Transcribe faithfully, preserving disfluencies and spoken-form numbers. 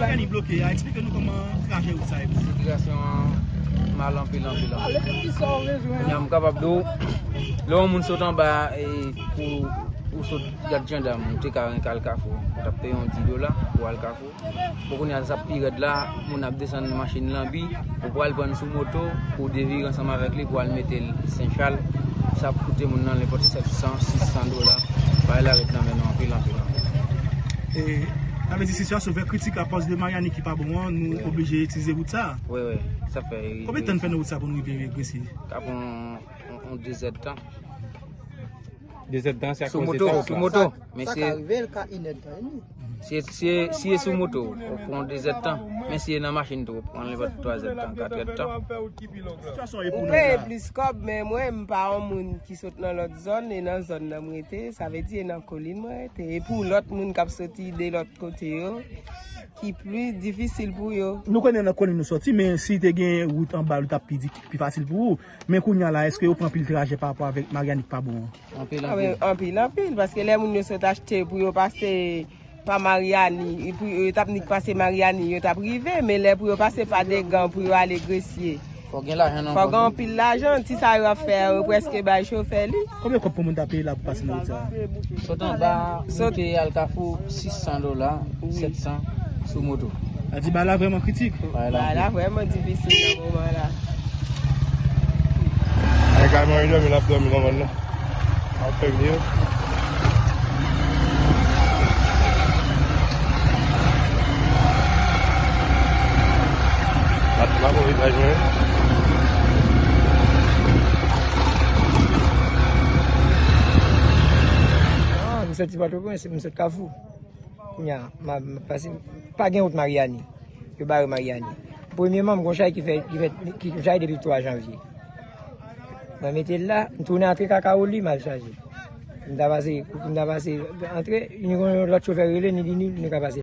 Maryani bloke a, eksplike nou kòman trajè wout sa ye. Sitiyasyon an mal anpil, anpil, anpil. Kounye a, m kapab di w, lè yon moun sot anba, e, pou ou sot gad jandam, ou te ka renmen al Kafou. Ou t ap peye yon dis dola pou al Kafou. Bon, kounye a, sa pi rèd la, moun ap desann machin lanbi, ou pral pran sou moto, pou devire ansanm avèk li, pou al mete l Sen Chal. Sa ap koute moun nan nenpòt sèt san, sis san dola. Bagay la ret nan men nou anpil, anpil, anpil. E, sa vle di sitiyasyon vre kritik akoz de Maryani ki pa bon an, nou oblije itilize wout sa a. Wi, wi, sa fè. Konbyen tan n fè nan wout sa pou nou rive Gresye? Ka pran yon, yon, yon de zèdtan. De zèdtan, se akoz de trafik la. Sou moto, sou moto. Men sa ka rive, l ka inèdtan edmi. Si, si, si e sou moto, ou pran de zèdtan. Men si e nan machin tou, ou pran nenpòt twa zèdtan, kat èdtan. Ou peye plis kòb, men mwen, m pa yon moun ki sot nan lòt zòn, e nan zòn nan m rete, sa vle di e nan kolin mwen rete. E pou lòt moun k ap soti de lòt kote yo, ki pli difisil pou yo. Nou konnen nan kolin nou soti, men si te gen wout anba l, li t ap pi di, pi fasil pou ou. Men kounye a la, èske yo pran anpil trajè pa rapò avèk Maryani ki pa bon an? Anpil, anpil. Anpil, anpil, paske lè moun yo sot achte pou yo pase pa Maryani, pou yo t ap nik pase Maryani, yo t ap rive, men lè pou yo pase pa Degan, pou yo ale Gresye, fò gen lajan nan kòb, fò gen anpil lajan, ti sa yo ap fè a, yo prèske bay chofè li. Konbyen kòb pou moun ta peye la pou pase nan wout sa a? Sot anba, moute al Kafou, sis san dola, sèt san sou moto. Sa di bagay la vrèman kritik. Bagay la vrèman difisil nan moman la. Ay, kay mwen dòmi, l ap dòmi nan mòn nan. Ap fè vini yo. Ap, ap, ap, ap, ap, Ah, m soti Pòtoprens, m sot Kafou. Kounye a, m a, m a pase, pa gen wout Maryani. Yo bare Maryani. Premyeman, m gon chay ki fè, ki fè, ki gon chay depi twa janvye. Mwen mete l la, m tounen antre Kakawoli, m al chaje. M ta pase, m ta pase antre, ni gon lòt chofè rele, ni di ni, nou ka pase.